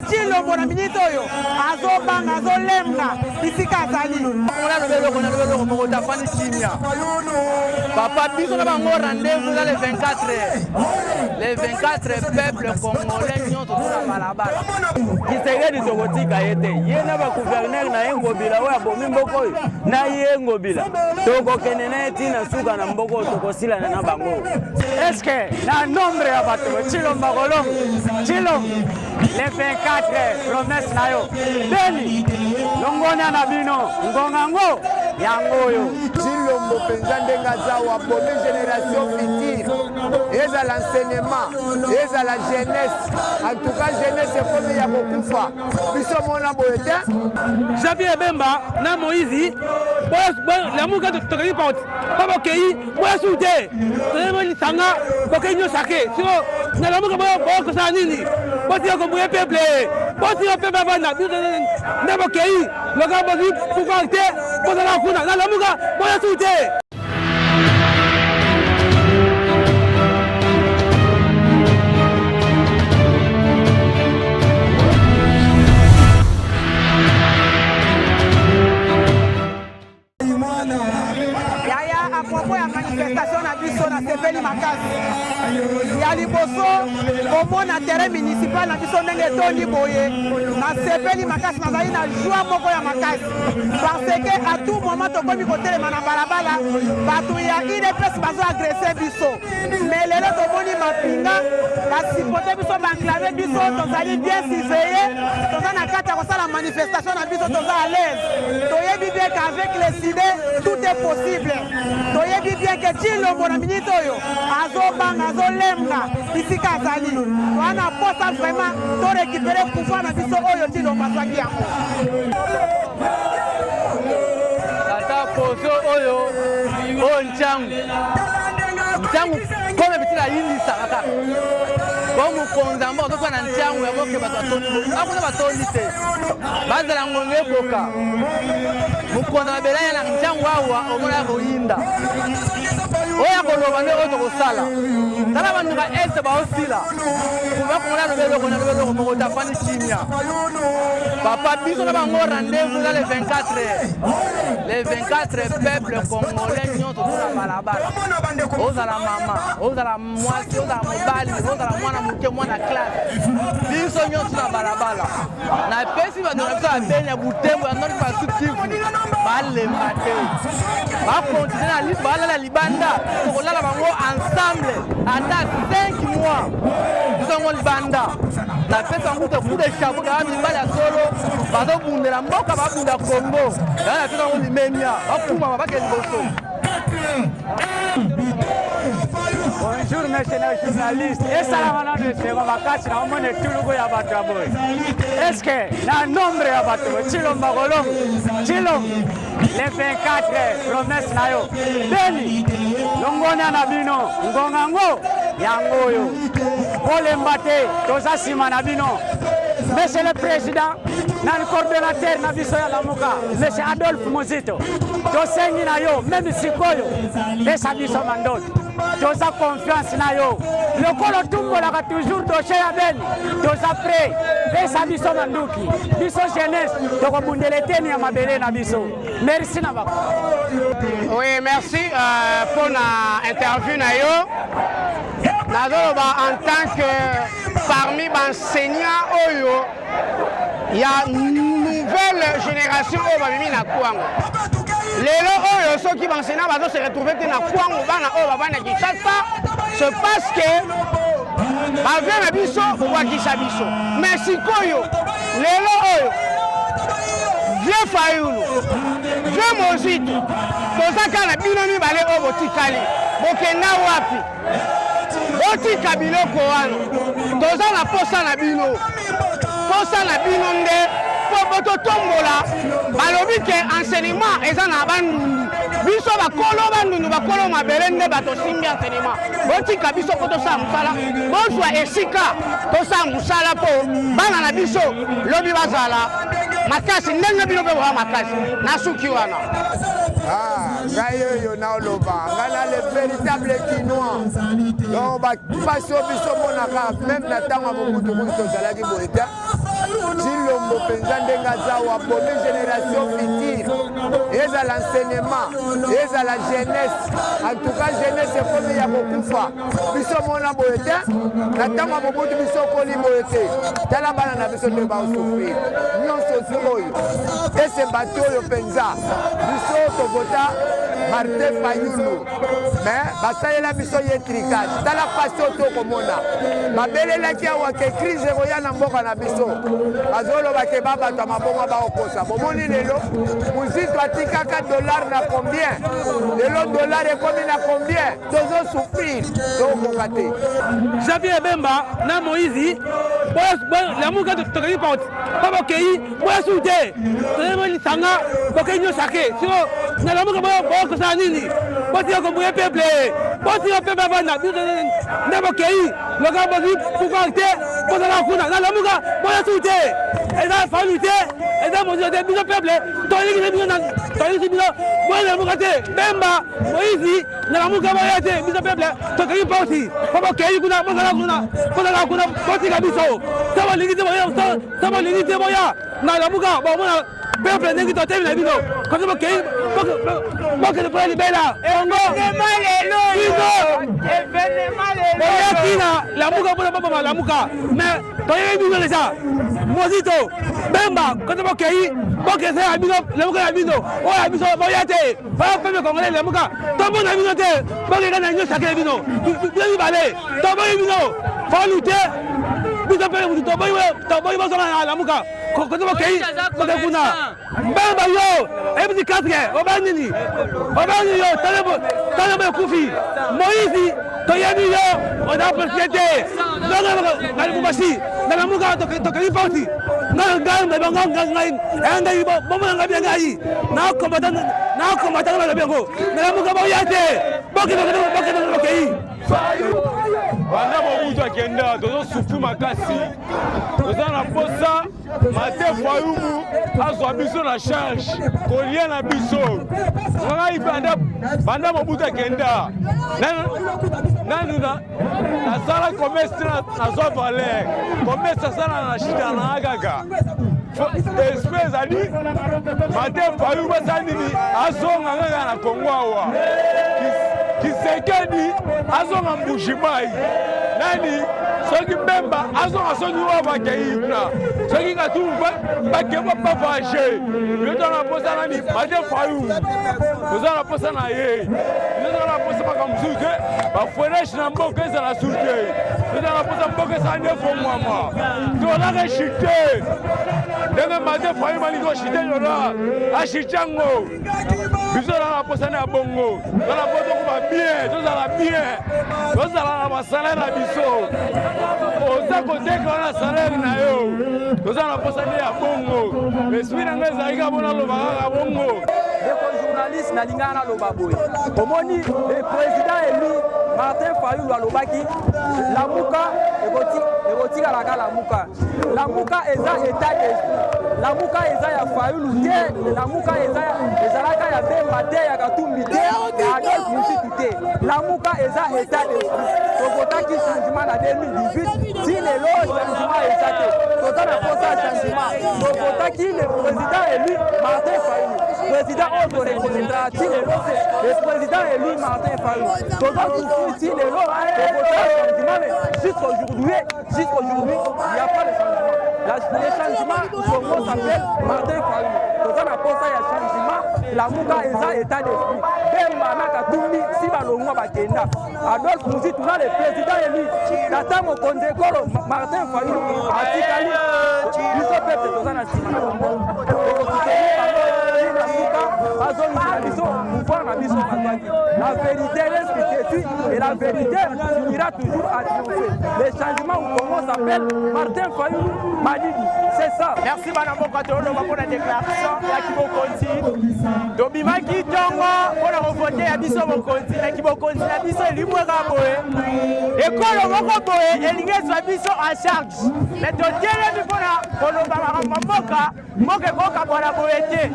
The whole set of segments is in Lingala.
Tshilombo na minute oyo azobanga, azolemga bisika azali. Nalobi eloko, nalobi eloko moko te, afandi kimia papa. Biso na bango rendez-vous eza le 24, le 24. Peuple congolais nyonso tona balabala. Tshisekedi tokotika ye te, ye na bagouverneur na ye. Ngobila oyo abomi mboka oyo, na ye Ngobila tokokende na ye ntina suka na mboka oyo, tokosilana na bango. Est-ce na nombre ya bato, Tshilombo kolongo? Tshilombo, le 24, promesse na yo. Beni, longonya na bino, ngonga ngo yango oyo. Tshilombo mpenza, ndenge aza wabomi génération future, ezala enseignement, ezala jeunesse. En tout cas, jeunesse ekomi ya kokufa. Biso mona boye te. Xavier Bemba na Moïse, Lamuka tokei porte mpo bokei boya su te, toyeba lisanga bokei nyonso ake siko na Lamuka. Bokosala nini? Botika kombuye peuple, botika peuple avanda. Biso nde bokei loka, bozwi pouvoir te, bozala kuna na Lamuka, boya su te. Yaya, à propos ya manifestation na biso, nasepeli makasi. Ya liboso, komona terrain municipal na biso ndenge etondi boye, nasepeli makasi, nazali na joie moko ya makasi, parce que à tout moment tokomi kotelema na balabala, bato ya UDPS bazo agresser biso. Mais lelo tomoni mapinga basupporter biso, baenclaver biso, tozali bien surveillé, toza na kati ya kosala manifestation na biso, toza à l'aise. Toyebi bien qu'avec les idées, tout est possible. Toyebi bien ke Tshilombo na minute oyo azobanga, azolemga bisika azali. Toza na posa vraiment to récupérer pouvoir na biso oyo Tshilombo azwaki yango. Ata poso oyo oyo ntyangu ntyangu kome bitila ayindisaka kaka po mokonzi yango azokuwa na ntyangu yango ke bato batondi akuna, batondi te, bazala ngonga ekoka. Mokonzi mabele ya na ntyangu awa, omona ya koyinda oyo akoloba nde oyo tokosala. Tala banduka este baosila kubakongola. Alobi eloko, nalobi eloko moko te, afandi kimia papa. Biso na bango rendez-vous eza le 24, le 24. Peuple congolais nyonso tona balabala, ozala mama, ozala mwasi, ozala mobali, ozala mwana moke, mwana classe, biso nyonso na balabala. Napesi bato na biso ya Beni, ya Butembo, ya Nord Kivu, Sud Kivu, balemba te, bacontinuer balala libanda. Tokolala bango ensemble ata 5 mois, biso yango libanda. Napesi bango kuta coup de chapeau kaka, mibali ya solo bazobundela mboka, babunda Congo. Yango napesi bango limemia, bakumama, bakende liboso. Bonjour, monsieur le journaliste. Esalama nano esengo makasi na omona etuluku ya bato ya boye. Est-ce na nombre ya bato, Tshilombo kolongo? Tshilombo, le 24, promesse na yo. Beni, longonya na bino, ngonga ngo yango oyo. Kolemba te, toza nsima na bino. Monsieur le président na coordonnateur na biso ya Lamuka, monsieur Adolphe Muzito, tosengi na yo, même sikoyo, pesa biso mandoto, toza confiance na yo. Lokola otumbolaka toujours dossier ya Beni, toza prêt, pesa biso manduki. Biso jeunesse tokobundela eteni ya mabele na biso. Merci na bako. Oui, merci pour na interview na yo. Nazoloba en tant que parmi baenseignant oyo ya nouvelle génération oyo babimi na Kwango lelo oyo. Soki baenseignant bazo se retrouver te na Kwango, bana oyo bavanda Kinshasa, c'est parce que bavieux na biso bobwakisa biso. Mais sikoyo lelo oyo, vieux Fayulu, vieux Muzito, toza kaka na bino mibale oyo botikali. Bokenda wapi? Botika biloko wana, toza na posa na bino, posa na bino nde mpo bototombola. Balobi ke enseignement eza na Bandundu. Biso bakolo Bandundu, bakolo mabele nde bato simbi enseignement. Botika biso mpo tosala mosala, bozwa esika tosala mosala mpo bana na biso lobi bazala makasi ndenge bino mpe boza makasi. Nasuki wana. Ah, ngai oyo naoloba, ngai na le véritable Kinois. Donc bapasi oyo biso monaka, même na ntango ya Mobutu kutu tozalaki boye te. mpenza ndenge aza awa abomi génération future, ezala enseignement, ezala jeunesse. En tout cas jeunesse ekomi ya kokufa. Biso mona boye te na ntango ya Mobutu, biso okoli boye te. Tala bana na biso nde baosouffrir nyonso oyo. Ese bato oyo mpenza biso tovota Martin Fayulu, mais basalela biso ye tricage. Tala pasi oyo tokomona. Babelelaki awa ke crise ekoya na mboka na biso, bazoloba ke ba bato ya mabongo baokosa. Bomoni lelo Muzito atikaka dollar na combien, lelo dollar ekomi na combien? Tozosouffrir, tokokoka te. Jean-Pierre Bemba na Moïse, Lamuka tokei porte mpo bokei boya su te, toyeba lisanga bokei nyonso ake siko na Lamuka. Bokosala nini? Botika kobuye peuple, botika peuple avanda. Biso nde bokei loka bozwi pouvoir te, bozala kuna na Lamuka, boya su te. Eza Fayulu te, eza Moïse te. Biso peuple toyekisi bino, toyekisi bino, boya Lamuka te. Bemba, Moïse na Lamuka boya te. Biso peuple tokei porti mpo bokei kuna, bozala kuna, bozala kuna, botika biso. So bolingi te boya, so bolingi te boya na Lamuka. Bomona peuple ndenge totemi na bino kote bokei, bokende mpona libela. Kongo bino boyaki na Lamuka mpona boboma Lamuka, mais toyebi bino deja. Mozito, Bemba, kote bokei, bokese ya bino Lamuka ya bino oyo ya biso boya te. Oyo peuple congolais, Lamuka tomona bino te. Bokeka na nyonso akele bino, bino mibale toboyi bino. Fayulu te, biso mpe mutu toboyi, toboyi bozonga na Lamuka. Kote bokei, boke kuna. Bemba yo eyebisi 4, oba nini? Oba nini yo? Tale ekufi. Moïse, toyebi yo oza président te. Na Lubumbashi na Lamuka tokei porti. Ngai ngai ngai bomona ngai bien, ngai nakombata na yango na Lamuka boya te. Bokende, bokende, bokei. Banda Mobutu akenda, tozosouffrir makasi. Toza na posa Martin Fayulu azwa biso na charge, kolia na biso. Ngai banda Mobutu akenda, nanu nasala commerce te, nazwa valeur. Commerce asala na shida na kaka. Esprit ezali Martin Fayulu basala nini? Azonga kaka na Kongo awa. Tshisekedi azonga Mbujimayi, nani soki Bemba azonga, soki oyo bakei kuna, soki Katumbi bakei, bavoyage. Yo toza na posa nani? Martin Fayulu, toza na posa na ye. Toza na posa makambo mosusu te, bafueneshe na mboka ezala su te. Toza na posa mboka ezala nde fongwama. Tozalaka chute ndenge Martin Fayulu balingi kochute, yola achute yango. Biso toza na posa na ya bongo. Tozala po tokoma bien, tozala bien, tozala na basalaire na biso. Oza koteka wana salaire na yo. Toza na posa nde ya bongo. Esprit na ngai ezalaki kaka mpona loba kaka bongo. Ndeko journaliste, nalingaka naloba boye. Omoni, le président élu Martin Fayulu alobaki Lamuka ekotikalaka Lamuka. Lamuka eza état d'esprit. Lamuka eza ya Fayulu te, Lamuka eza ezalaka ya Bemba te, ya Katumbi te, ya Adolphe Muzito te. Lamuka eza état d'esprit. Tovotaki changement na 2018, ti lelo changement eza te. Toza na posa ya changement. Tovotaki le président élu Martin Fayulu, président oyo toreconnaîtra ti lelo, le président élu Martin Fayulu. Toza souffrir ti lelo. Tovota changement, mais jusqu'aujourd'hui il n'y a pas de changement. Le changement au Congo s'appelle Martin Fayulu. Toza na posa ya changement. Lamuka eza état d'esprit. Bemba na Katumbi si balongwa, bakenda. Adolphe Muzito na le président élu, tata mokonzi ekolo Martin Fayulu atikali. Biso peuple toza na nsima na bango, tokosoutenir bango na suka, bazongisela biso pouvoir na biso bazwaki. La vérité reste têtue et la vérité finira toujours à triompher. Le changement au Congo s'appelle Martin Fayulu Madidi, c'est ça. Merci bana mboka. Toloba mpona déclaration ya kibokonzi. Tobimaki ntongo mpona kovote ya biso mokonzi na kibokonzi na biso elimweka boye. Ekolo moko boye elingi ezwa biso en charge, mais totelemi mpona koloba makambo mboka. Mboka ekokabwana boye te.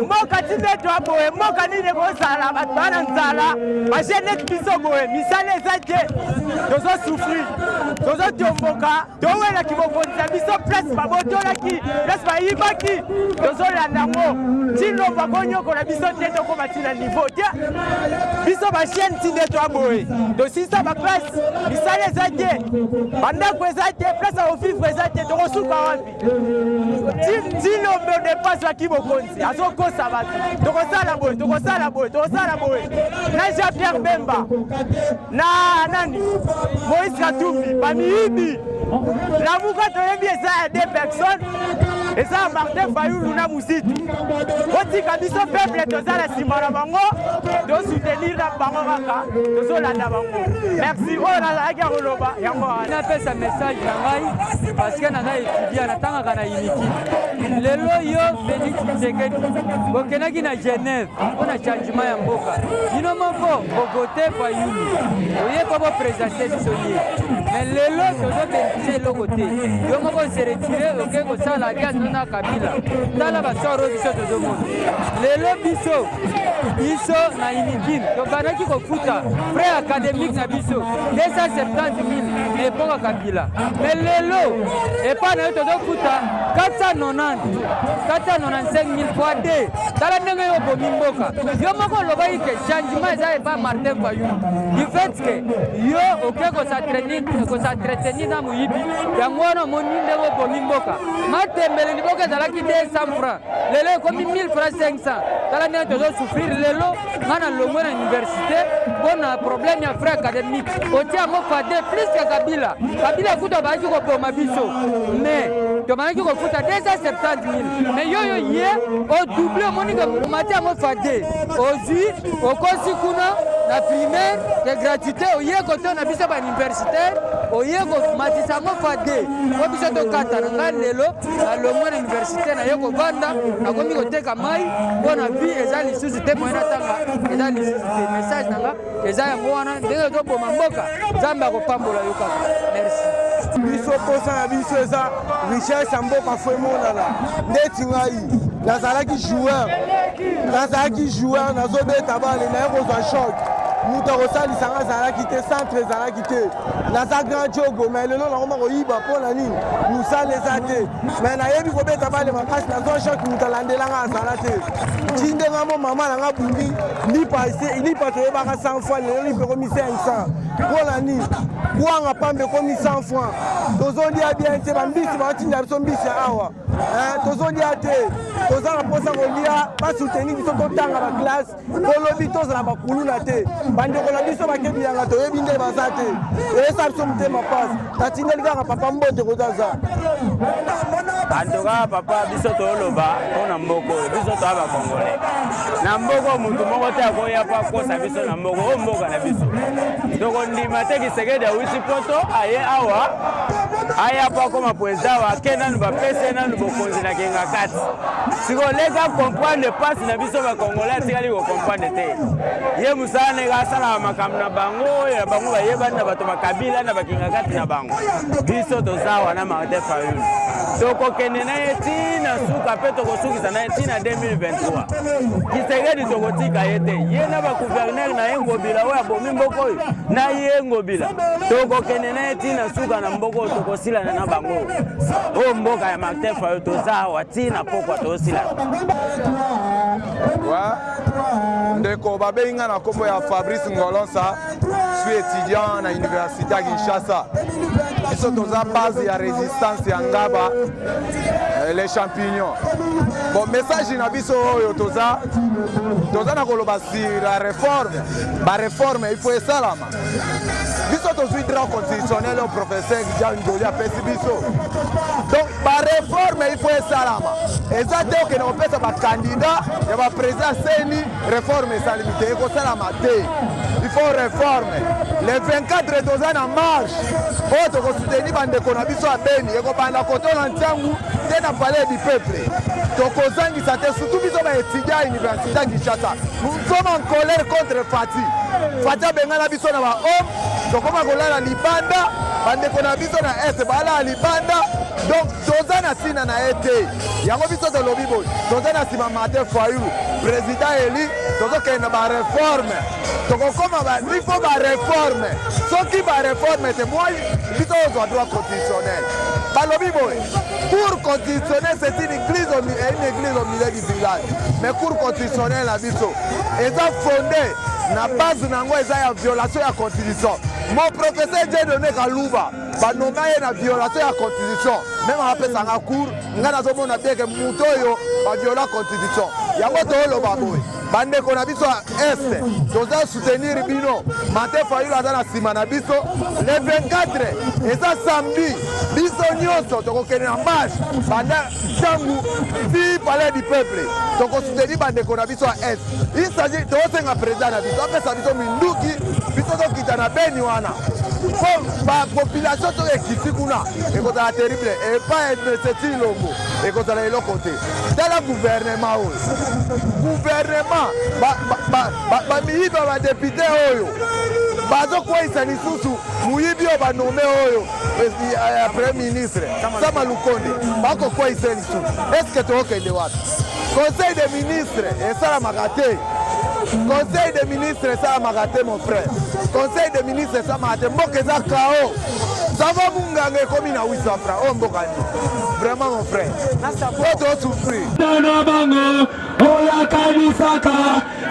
Mboka ti nde toa boye, mboka nini ekozala? Bato baa na nzala, bajeune neti biso boye, misala eza te, tozosouffrir, tozotomboka, towelaki bokonzi na biso place babotolaki place. Boyibaki, tozolanda yango. Tshilombo akonyokola biso te, tokóma ti na niveau te. Biso bachaine ti nde toa boye, tosilisa baklasse, misala eza te, bandako eza te, place ya kovivre eza te, tokosuka wapi? Tshilombo depasse waki bokonzi, azokosa bato, tokosala boye, tokosala boye, tokosala boye. Na Jean Pierre Bemba na nani Moïse Katumbi, bamiyibi. Lamuka toyebi eza ya deux personnes, eza ya Martin Fayulu na Muzitu. Botika biso peuple toza na nsima na bango, tosoutenir na bango kaka, tozolanda bango. Merci, oyo nazalaki ya koloba yango wana. Napesa message na ngai parce que naza étudiant, natangaka na Uniki. Lelo yo Félix Tshisekedi bokendaki na Genève mpo na changement ya mboka, bino moko bovote Fayulu, oye mpo bopresente biso ye, mais lelo tozobeneficie eloko te. Yo moko ose retire, oke kosala alliance na Kabila. Tala basoro oyo biso tozomona lelo. Biso na Unikin tobandaki kofuta frais académique na biso 270 000 na epoka Kabila, mais lelo epai na yo tozofuta 490 495 000 fois 2. Tala ndenge yo obomi mboka. Yo moko olobaki ke changement eza epai Martin Fayulu. Du fait ke yo oke kos'entretenir na moyibi, yango wana omoni ndenge obomi mboka. Matembele liboka ezalaki 200 francs, lelo ekomi 1000 francs 500. Tala ndenge tozosouffrir lelo. Nga na longwe na université mpo na problème ya frais académique. Otia yango fois 2 plus que Kabila. Kabila kutu abandaki koboma biso, mais tobandaki kofuta 270 000, mais yoyo ye odouble. Omoni ke omati yango fois 2, ozwi okosi kuna na primaire ke gratuité, oye koto na biso bauniversitaire, oye komatisa yango fois 2 po biso tokatana. Ngai lelo nalongwe na université, naye kovanda, nakomi koteka mai mpo na vie eza lisusu te, moyen natanga eza lisusu te. Message na nga eza yango wana, ndenge tozoboma mboka, Nzambe akopambola yo kaka. Merci. Biso posa na biso eza richesse ya mboka fo emonana. Ndeti ngai nazalaki joueur, nazalaki joueur, nazobeta bale, naye kozwa choc, moto akosalisa nga azalaki te, centre ezalaki te. Naza grand jogo, mais lelo nakoma koyiba. Mpo na nini? Mosala eza te, mais nayebi kobeta bale makasi. Nazwa choc, moto alandelanga azala te. Ti ndenge mo mama na nga bundi lipa, lipa toyebaka 100 fois, lelo lipa ekomi 500. Mpo na nini? Kwanga pamba ekomi 100 francs. Tozolia bien te, bambisi baotinda biso mbisi awa, tozolia te. Toza na mposa kolia, basoutenir biso, totanga baklasse, tolobi tozala bakuluna te. Bandeko na biso bakebiyanga, toyebi nde baza te, eyesa biso motema pasi. Natindeli kaka papa mbote kozaza. Antoka papa, biso toloba mpona mboka oyo. Biso toya bakongolais na mboka oyo, motu moko te akoya mpo akosa biso na mboka oyo, mboka na biso. Tokondima te. Tshisekedi awuti poto, aye awa, aya mpo akoma président awa, ake nanu, bapesi ye nanu bokonzi na kenga kati. Sikoyo leka comprendre mpasi na biso bakongolais, atikali kocomprendre te. Ye mosala ndenge asalaka makambo na bango oyo na bango, bayebani na bato bakabila na bakinga kati na bango. Biso toza awa na Martin Fayulu, tokokende na ye ntina suka mpe tokosukisa na ye ntina 2023. Tshisekedi tokotika ye te, ye na bagouverneur na ye Ngobila oyo abomi mboka oyo, na ye Ngobila, tokokende na ye ntina suka na mboka oyo, tokosilana na bango. Oyo mboka ya Martin Fayulu, toza awa ntina pokwa, tosilana. Ndeko, babengi nga na nkombo ya Fabrice Ngolonsa, suis étudiant na université ya Kinshasa. Biso toza base ya résistance ya Ngaba, les champignons. Bon, message na biso oyo toza na koloba sur la réforme, baréforme il faut esalama. Biso tozwi droit constitutionnel oyo professeur Jean Ngoli apesi biso, donc baréforme il faut esalama. Eza te okende kopesa bacandidat ya baprésident seni, réforme esalemi te, ekosalama te. Il faut réforme. Le 24 toza na marche oyo tokosoutenir bandeko na biso ya Beni, ekobanda koto na Ntiangu te na palais du peuple. Tokozangisa te, surtout biso baétudiant ya université ya Kinshasa. Nous sommes en colère contre Fati. Fati abengana biso na bahome, tokóma kolala libanda. Bandeko na biso na Est balala libanda, donc toza na ntina na ye te. Yango biso tolobi boye, toza na nsima Martin Fayulu, président élu. Tozokende na baréforme, tokokoma il faut baréforme. Soki baréforme te, moi biso ozwa droit constitutionnel. Balobi boye. Cour constitutionnelle, c'est une église au, une église au milieu du village. Mais cour constitutionnelle na biso eza fondé na base na yango eza ya violation ya constitution. Mon professeur Dieudonné Kaluba banoma ye na violation ya constitution, meme apesa nga cour, nga nazomona bien ke moto oyo baviola constitution. Yango tooloba boye, bandeko na biso ya est, toza soutenir bino. Martin Fayulu aza na nsima na biso. Le 24 eza samedi, biso nyonso tokokende na marche banda ntango ti palais du peuple, tokosoutenir bandeko na biso ya est. Il s'agit tokosenga président na biso apesa biso minduki, biso tokita na Beni wana mpo bapopulation soki ekiti kuna ekozala terrible. Epai monsieur Tshilombo ekozala eloko te. Tala gouvernement oyo, gouvernement bamiyibi ya badepute oyo bazokweyisa lisusu moyibi oyo banome oyo ya premier ministre Sama Lukonde, bakokweyisa lisusu. Est-ce tokokende wapi? Conseil des ministres esalamaka te, conseil des ministres esalamaka te, mon frère, conseil des ministres esalamaka te. Mboka eza kao sava munganga ekomi na 800 francs. Oyo mboka nini vraiment, mon frère? Po tosouffrir na bango oyo akanisaka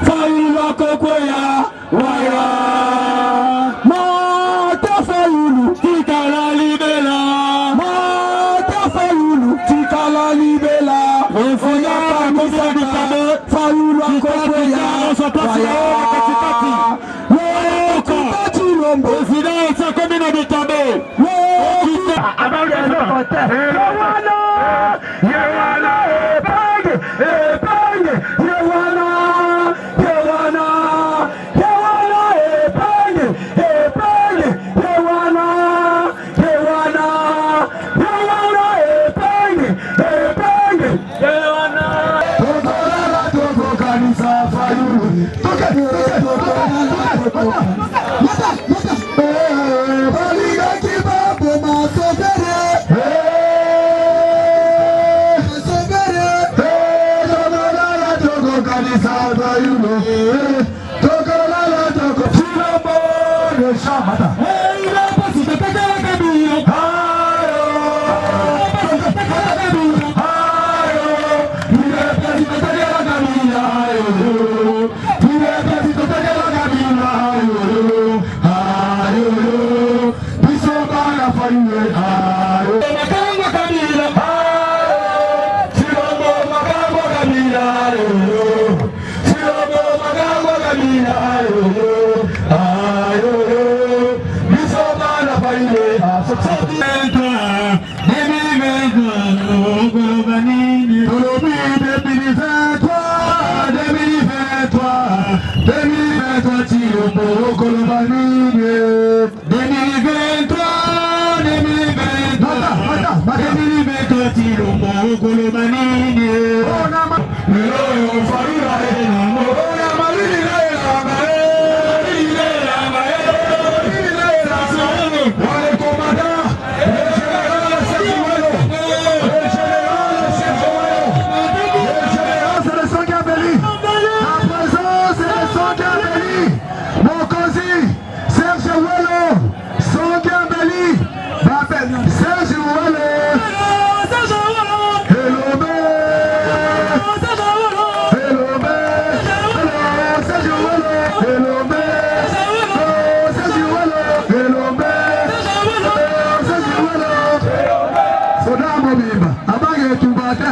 Fayulu akokweya waya. Mata Fayulu tikala libela, Mata Fayulu tikala libela, oyo akanisaka Fayulu akokweya waya. Lokuta Tshilombo président akomi na bitabe. Yewana, Yewana, epange, epange, Yewana, Yewana, Yewana, epange, epange, Yewana, Yewana, Yewana, epange, epange, Yewana. Tokolala tokokanisa Fayulu. Toke, toke, toke, balingaki baboma sofere sofere. Tokolala tokokanisa Fayulu, tokolala toko Tshilombo de chamata. Okoloba nini 2023, 2023, Tshilombo, okoloba nini lelo oyo Fayulu ona malili na elanga, le commandant, le général Serge, le général Serge, le général, c'est le sang qui a béni. La présence, c'est le sang qui a béni. Mokonzi Serge Welo, songi ambeli, Serge Welo, Elombe, Elombe, Serge Welo, Elombe, Serge Welo, Elombe, Serge Welo. Soda mobimba abange etumba te.